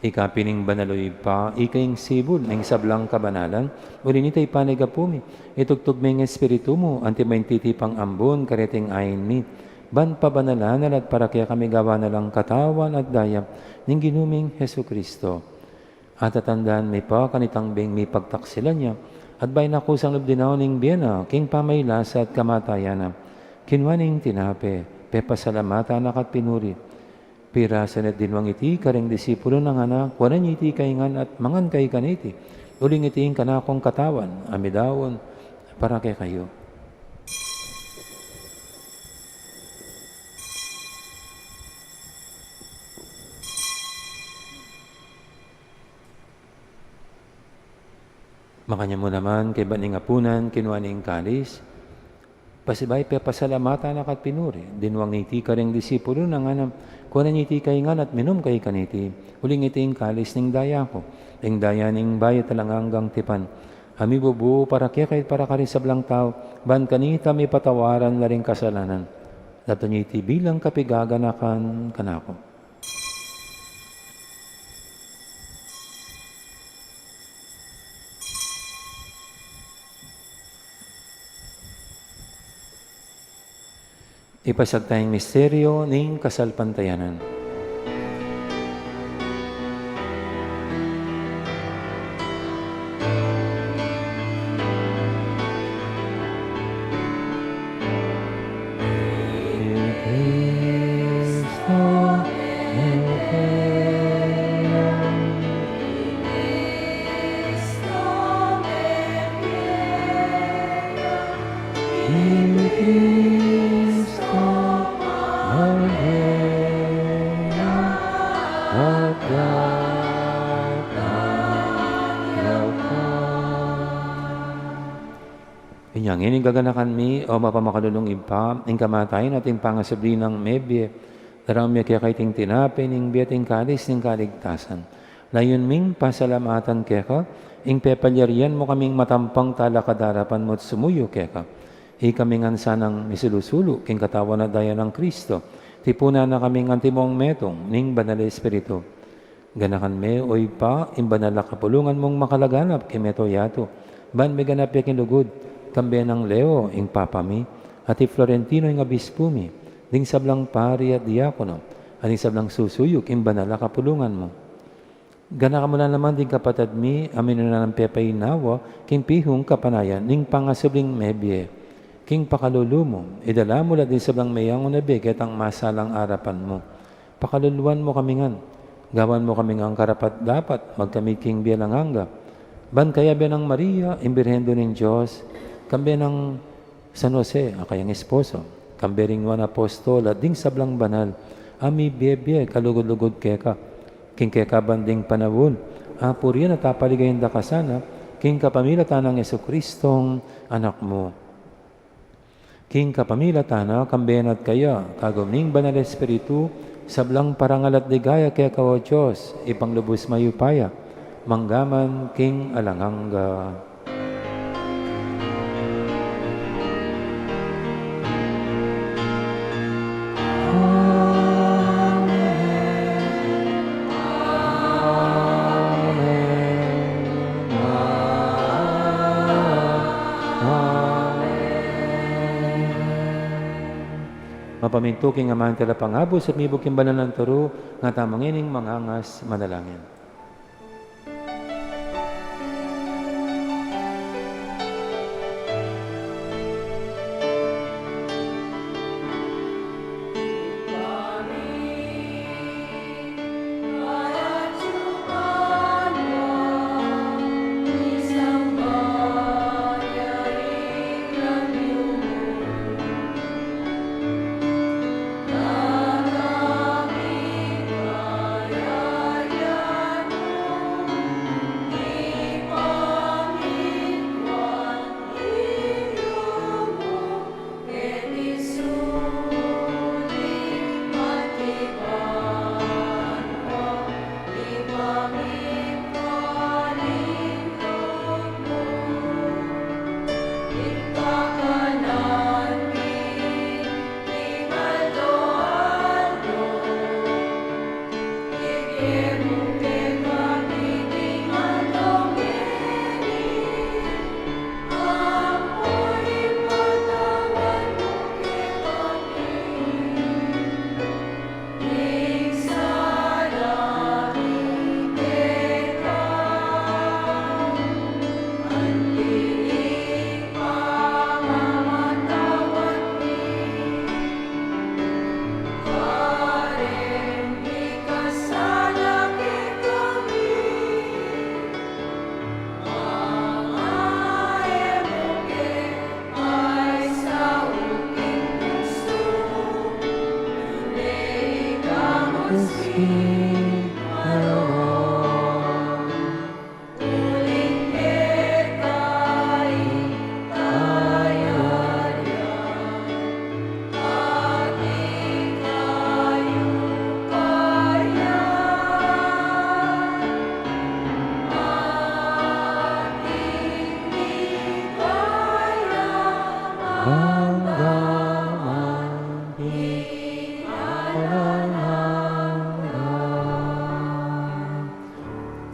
Ika pin ing banal, o Ibpa, ika ing sibul ning sablang kabanalan, uli nita ipanyawad mu, itubud mu ing Espiritu mu, anti maintiti pang ambun kareting ain mi, ban pabanalan na la at para kekami gawan na lang katawan at daya ning Ginu ming Jesucristo. At tatandaan mi pa kanitang bing mipagtaksilan ya, at bayu na kusang lub dinaun ing bie na, king pamailasa at kamatayan na, kinua ne ing tinape, pepasalamatan na ka at pinuri. Pirasan at dinwang iti karing disipulu na, ngana, kuanan ye iti kayu ngan at mangan kayu kaniti, uling iti ing kanakung katawan a midaun para kekayu. Makanyan mu naman, kaybat ning apunan, kinua ne ing kalis, pasibayu pepasalamatan na ka at pinuri, dinwang ne iti karing disipulu na, ngana, kuanan ye iti kayu ngan at minum kayu kaniti, uling iti ing kalis ning daya ku, ing daya ning bayu at alang anggang tipan, a mibubu para kekayu at para karing sablang tau, ban kanita mipatawaran la ring kasalanan. Daptan ye iti bilang kapigaganakan kanaku. Ipasiag taya ing misteryu ning kasalpantayanan. Inya ngeni gaganakan mi, o mapamakalulung Ibpa, ing kamatayan at ing pangasubli nang mebie, darame mi keka iting tinape ning bie at ing kalis ning kaligtasan. Layun ming pasalamatan keka ing pepalyarian mu kaming matampang talakad king arapan mu at sumuyu keka. Ikami ngan sanang misulu-sulu king katawan at daya nang Kristo, tipunan na kaming antimong metung ning Banal Espiritu. Ganakan me, o Ibpa, ing banal a kapulungan mung makalaganap king mabilug a yatu, ban miganap ya king lugud, kambe nang Leo ing Papa mi, at i Florentino ing Obispu mi, ding sablang pari at diakono, at ding sablang susuyu king banal a kapulungan mu. Ganakan mu la naman ding kapatad mi a minuna nang pepainawa king pihung kapanayan ning pangasubling mebie. King pakalulu mu, idala mu la ding sablang meyangu na bie ketang masalang arapan mu. Pakaluluan mu kami ngan. Gawan mu kami ngan karapat-dapat magkamit king bie alang angga. Ban kayabe nang Maria, ing Birhen Indu ning Dios, kambe nang San Jose, a kayang esposo, kambe ring nuan a apostol, at ding sablang banal a mibie-bie kalugud-lugud keka. King kekaban ding panaun, apurian at apaligayan da ka sana, king kapamilatan nang Jesucristong Anak mu. King kapamilatan na, kambe na at kaya, kagum ning Banal Espiritu, sablang parangal at ligaya keka, o Dios, Ibpang lubus mayupaya, mangga man king alang angga. Mapamintu king Aman Talapangabus at mibug king banal nang turu, nga tamu ngening mangangas manalangin.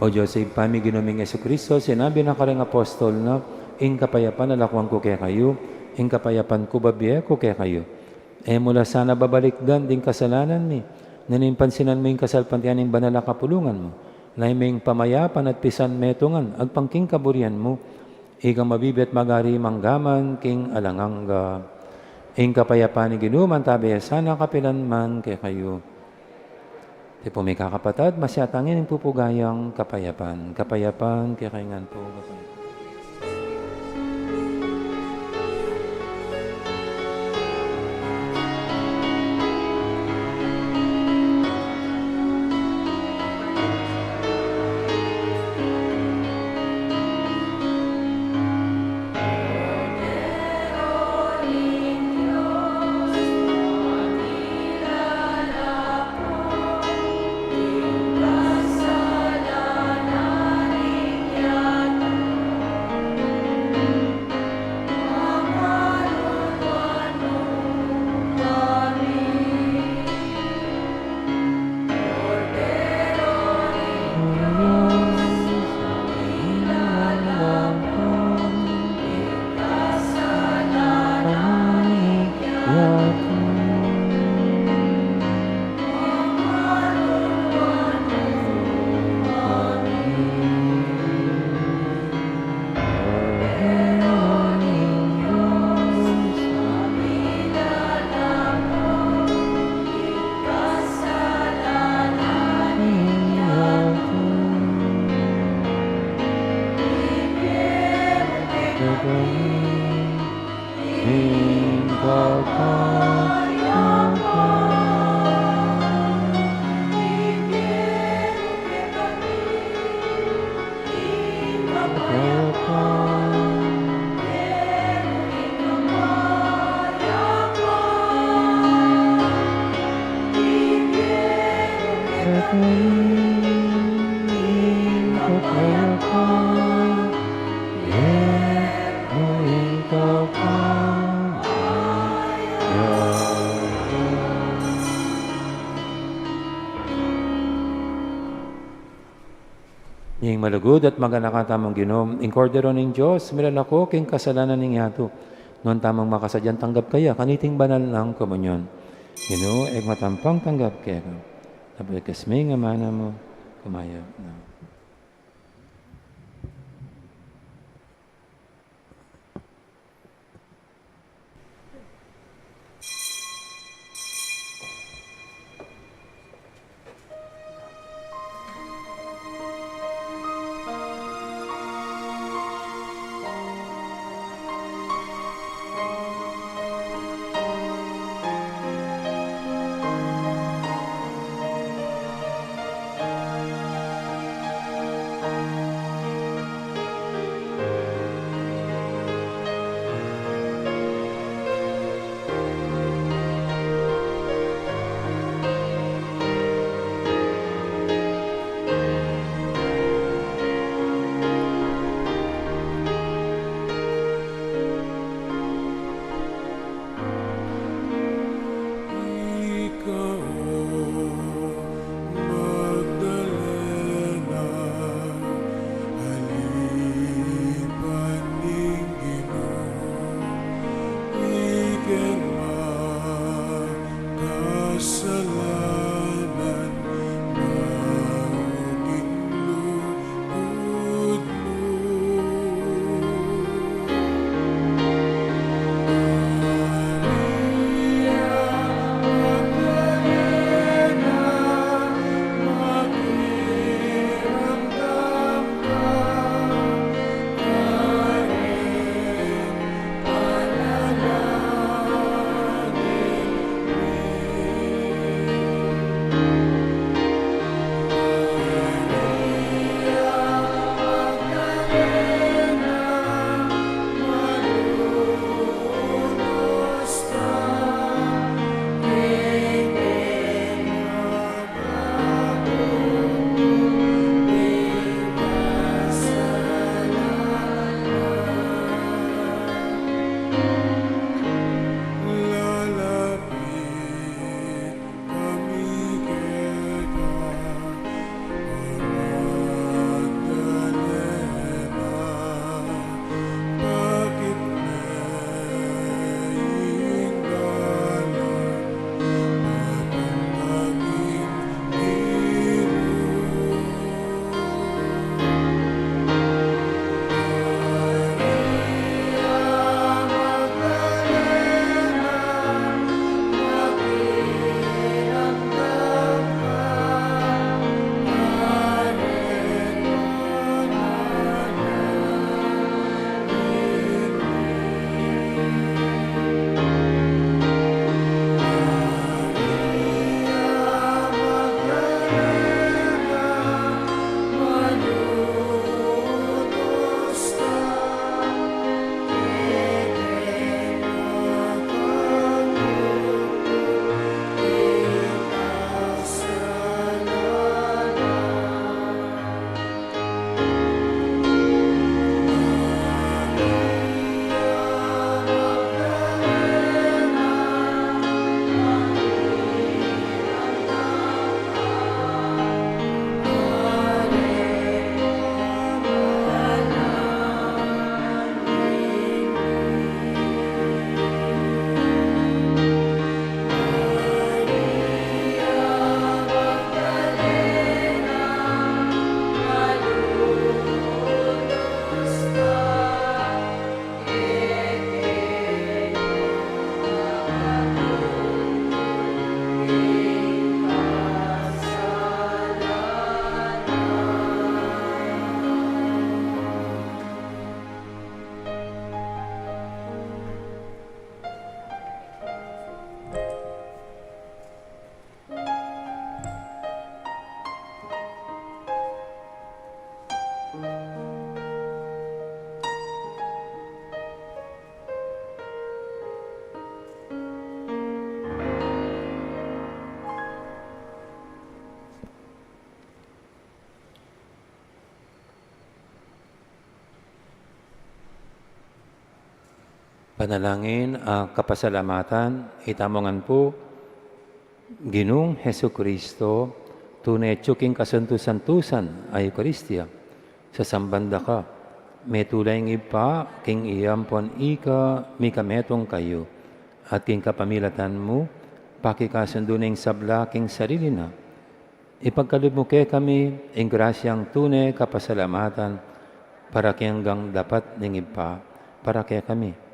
O Dios, Ibpa mi, Ginu ming Jesucristo, sinabi na karing apostol na, ing kapayapan lakuan ku kekayu, ing kapayapan ku bibie ku kekayu. E mu la sana babalikdan ding kasalanan mi, nune pansinan mu ing kasalpantayanan ning banal a kapulungan mu, layun me ing pamayapan at pisan metungan, agpang king kaburian mu, ika mabibie at magari mangga man king alang angga. Ing kapayapan ning Ginu mantabe ya sana kapilan man kekayu. Tipu mi kakapatad, masyatan ing pupugayang kapayapan. Kapayapan kekayu ngan pu, kapayapan. Ing malugud at maganaka tamung Ginu, ing Kordero ning Dios, milalako king kasalanan ning yatu. Nuan tamung makasadyang tanggap kaya kaniting banal nang komunyon. Ginu, e ku matampang tanggap keka. Dapot ikasme ing amanu mu, kumayap na. Panalangin a kapasalamatan. Itamu ngan pu, Ginung Jesucristo, tune atyu king kasantu-santusan a Eukaristia, sasamban da ka, metula ing Ibpa king iya ampon ika mikametung kayu, at king kapamilatan mu, pakikasundu ning sabla king sarili na. Ipagkalub mu kekami ing grasyang tune kapasalamatan para king anggang dapat ning Ibpa para kekami.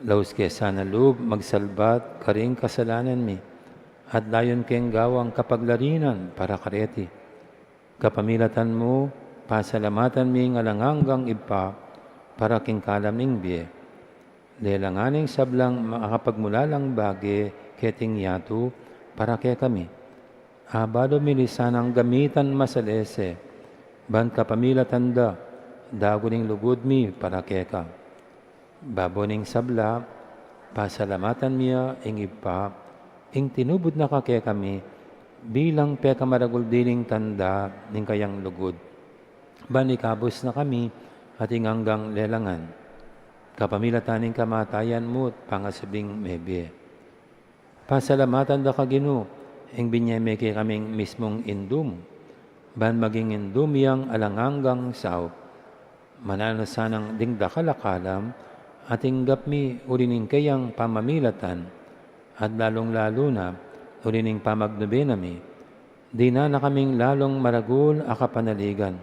Laus ke sana lub magsalbat karing kasalanan mi, at layun keng gawang kapaglarinan para kareti. Kapamilatan mu, pasalamatan mi ing alang anggang Ibpa para king kalam ning bie. Lelangan ing sablang makapagmulalang bage keting yatu para kekami. Abalu mi la sanang gamitan masalese, ban kapamilatan da, dagun ing lugud mi para keka. Babo ning sabla, pasalamatan mi ya ing Ibpa, ing tinubud na ka kekami, bilang pekamaragul diling tanda ning kayang lugud, ban ikabus na kami at ing anggang lelangan, kapamilatan ning kamatayan mu't pangasubling mebie. Pasalamatan da ka, Ginu, ing binie me kekaming mismung Indu mu, ban maging Indu mi yang alang anggang saup. Mananu sanang ding dakal a kalam, at tinggap mi uli ning keyang pamamilatan, at lalung-lalu na uli ning pamagnubi na mi, dinan na kaming lalung maragul a kapanaligan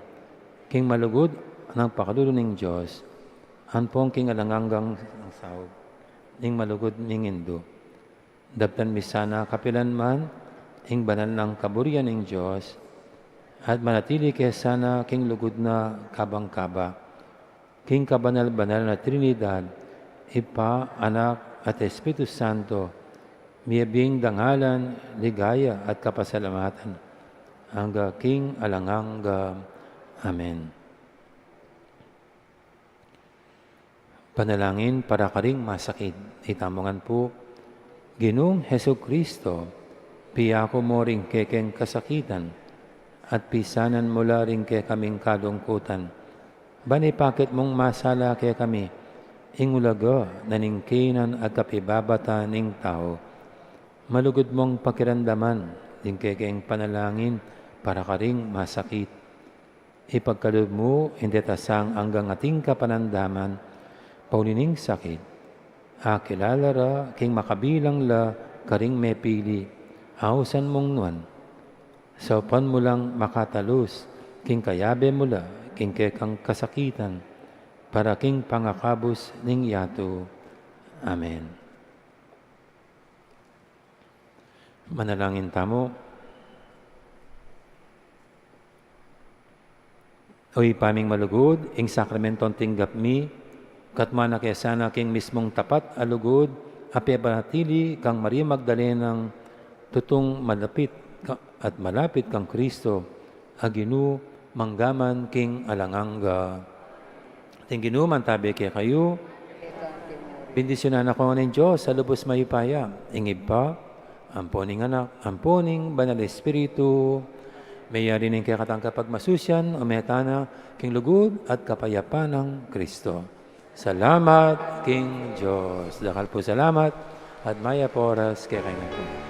king malugud nang pakalulu ning Dios, ampon king alang anggang saup ning malugud ming Indu. Daptan mi sana kapilan man ing banal nang kaburian ning Dios, at manatili ke sana king lugud na kabang-kaba, king kabanal-banal na Trinidad, Ibpa, Anak, at Espiritu Santo, miyabing dangalan, ligaya, at kapasalamatan, angga king alang angga. Amen. Panalangin para karing masakit. Itamu ngan pu, Ginung Jesucristo, piyaku mu ring kekeng kasakitan, at pisanan mu la ring kekaming kalungkutan. Ban ipakit mung masala kekami ing ulaga na ning kaynan at kapibabatan ning tau. Malugud mung pakiramdaman ding kekeng panalangin para karing masakit. Ipagkalub mu ing detasang anggang ating kapanamdaman, pauli ning sakit. Akilala ra king makabilang la karing mepili, ausan mung nuan. Saupan mu lang makatalus, king kayabe mu la, king kekang kasakitan, para king pangakabus ning yatu. Amen. Manalangin tamu. O Ibpa ming malugud, ing sakramentong tinggap mi, katmuan na ke sana king mismung tapat a lugud a pepanatili kang Maria Magdalenang tutung malapit ka-, at malapit kang Kristo, a Ginu, mangga man king alang angga. Ing Ginu mantabe kekayu. Bendisyunan na kayu ning Dios a lubus mayupaya, ing Ibpa, ampon ing Anak, ampon ing Banal Espiritu. Meyari ning kekatang kapagmasusian, ume tana king lugud at kapayapan nang Kristo. Salamat king Dios. Dakal pung salamat at mayap a oras kekayu ngan pu.